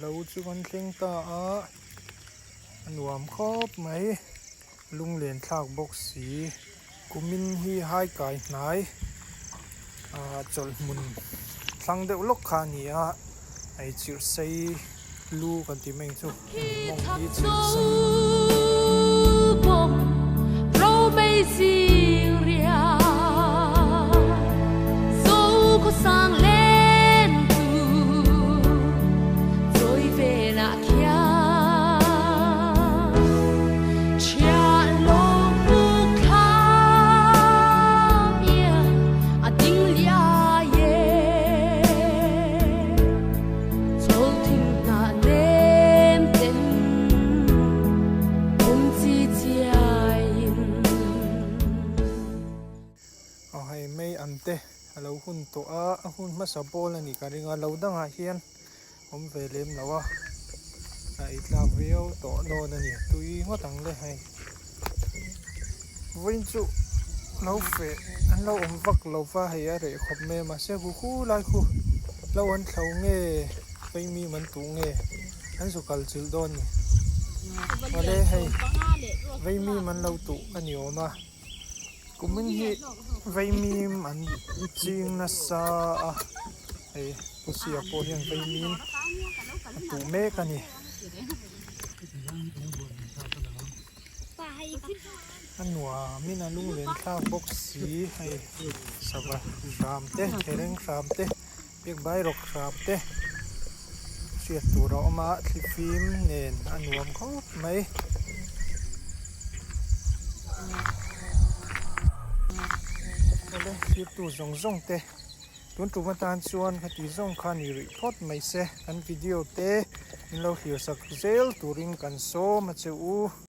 Lo chu kan thleng ta a, a nuam khawp mai, lunglen thlak bawk si, kumin hi hai kai hnai ah chawlhhmun thlang deuh lawk kha a ni a, hei chirh sei lu kan tih mai ang chu mawng hi chirh sei. Aw hei mei an te a lo hun tawh a, a hun hmasa pawl a nih ka ring a, lo dangah hian awm ve lem lo a, a ei tlak viau tawh dawn a ni, tui ngawt ang le hei. Vawiin chu lo feh an lo awm vak lo va hei a reh khawp mai a mahse hu hu lai khu lo an thlo nge vaimim an tuh nge an zu kal chilh dawn a ni. Awle hei vaimim an lo tuh a ni awm a. Kumin hi vaimim an ching nasa a, hei Pusia pawh hian vaimim a tuh mek a ni. A nuamin a lunglen thlak bawk si hei sava hram te thereng hram te biakbairawk hram te hriat tur a awm a thlifim nen a nuam khawp mai. Awle thirtu zawng zawng te tun tum atan chuan khati zawng kha ni rih phawt mai se kan video te min lo hlir sak zel turin kan sawm a che u.